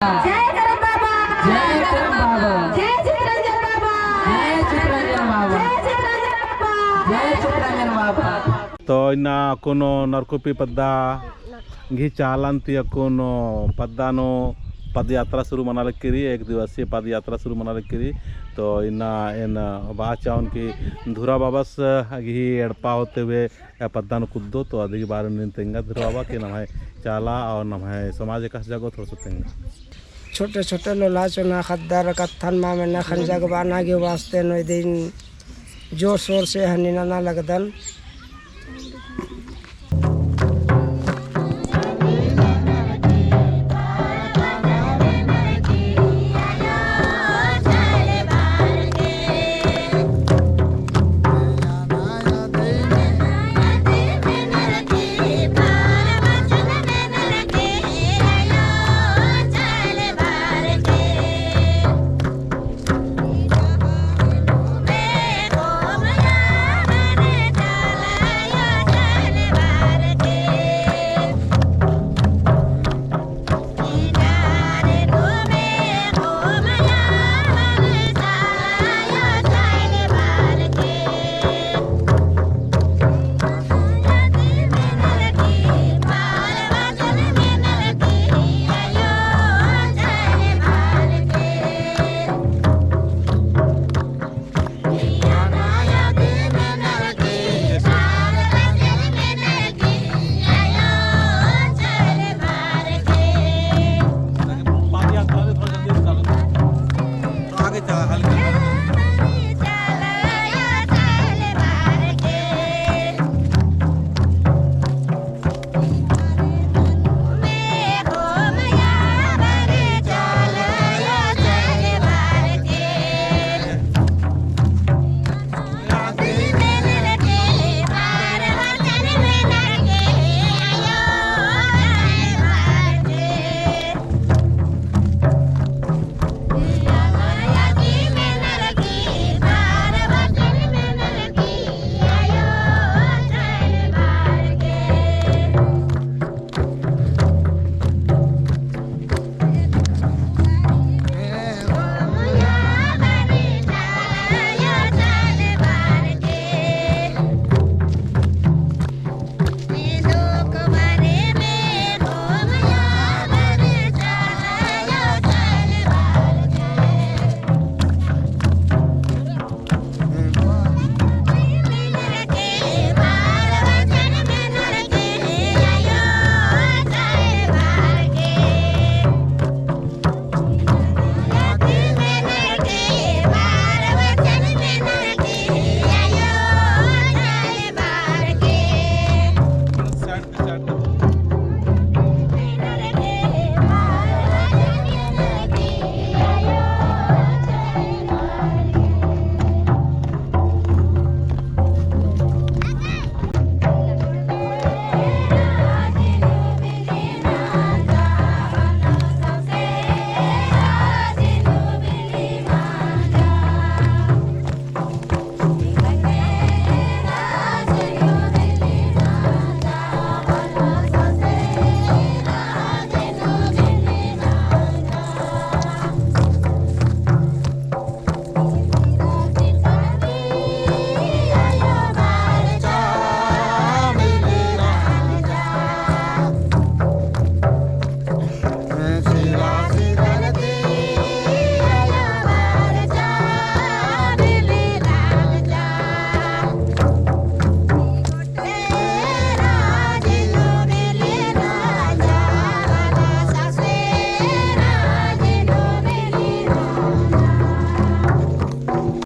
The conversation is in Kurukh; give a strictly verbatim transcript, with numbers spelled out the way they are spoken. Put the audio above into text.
जय करम बाबा। जय करम बाबा। जय चितरंजन बाबा। जय चितरंजन बाबा। जय चितरंजन बाबा। जय चितरंजन बाबा। तो इन्ना अक्कुन नरकुपी पद्दा गही चालन ती अक्कुन पद्दा नू पद यात्रा शुरू मना लगी रई, एक दिवसीय पद यात्रा शुरू मना लगी रई। तो इन्ना एन बआ चाहोन कि धुरा बाबस गही एड़पा होते हुए ए पद्दा नू कुद्दो, तो अदिगे बारे नू तेंगा धुरा बाबा कि नम्है चाला और नम्है समाज एकासे जगो थोड़ा सा तेंगा। छोटे छोटे लोला चोना ख़द्दर कत्थन मा मेना ख़ने जगबाना गे वास्ते नू इदिन जोर शोर से हन्नी नना लगदन।